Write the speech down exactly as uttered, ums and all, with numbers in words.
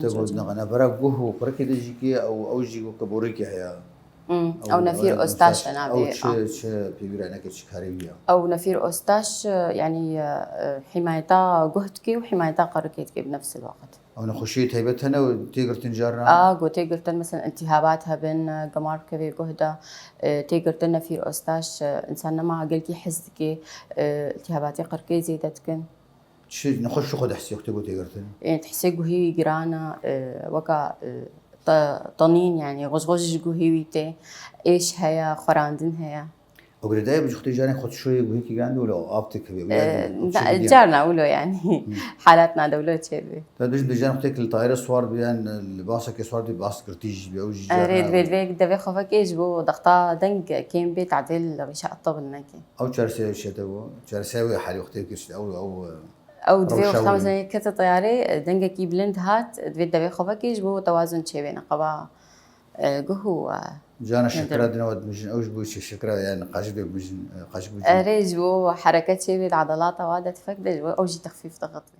Te got, ne, navbera guh û qirikê de jî kê ew, ew jî weke borîkê heye. Hmm, ew nefîr ostaş e navê. Ew çi, çi pêvîra neke çi karê wî ye? Ew nefîr ostaş, e, yanî, e, e, hîmayeta guh dike û hîmayeta qirikê dike bi nefsî waqt. Ew nexweşiyê taybet hene û tê girtin carna? A, got tê girtin, mesela, iltihabat hebin, e, gemar bikevê guh de, e, tê girtin nefîr ostaş, e, însan nema gelkî hez dike, e, iltihabatê qirikê zêde dikin. Çi nexweş ji xwe dihsê wextê ku tê girtin? Ê, dihsê guhê wî giran e, e, weka, e, te-, tenîn, yanî xweş xweş ji guhê wî tê, êş heye, xwerandin heye. Ew girêdayî bi ji xwe tê carekî xwe dişoyê guhêkî giran dû, wilo av tê kevê, wilo E, yanî da-, çêkî diya. Carna wilo yanî. Halat nade wilo çêbî. Te dijî dijan xwe tê ki li tayêre swar bi yan, e, li basekê swar bi bas girtî jî bi, ew jî Erê, carna. Divê, divê devê xwe vekê ji bo dexta deng kêm bê tadê li rîşa etabil neke. Ew çareseya çi te bû? Çareseya wê halî wextê kir, ew, ew, e, Ew divê rewşa wexta wî. Mesela kete teyarê, dengekî bilind hat, divê devê xwe vekê ji bo tewazun çêbê neqeba, e, guh û, e, Cana şekera dine we dimijin, ew ji bo çi şekera, yani qajik dê bimijin, e, qajik bimijin. Erê ji bo hereket çêbê di adalata wa de tifek de ji bo ew jî texfîf dixit.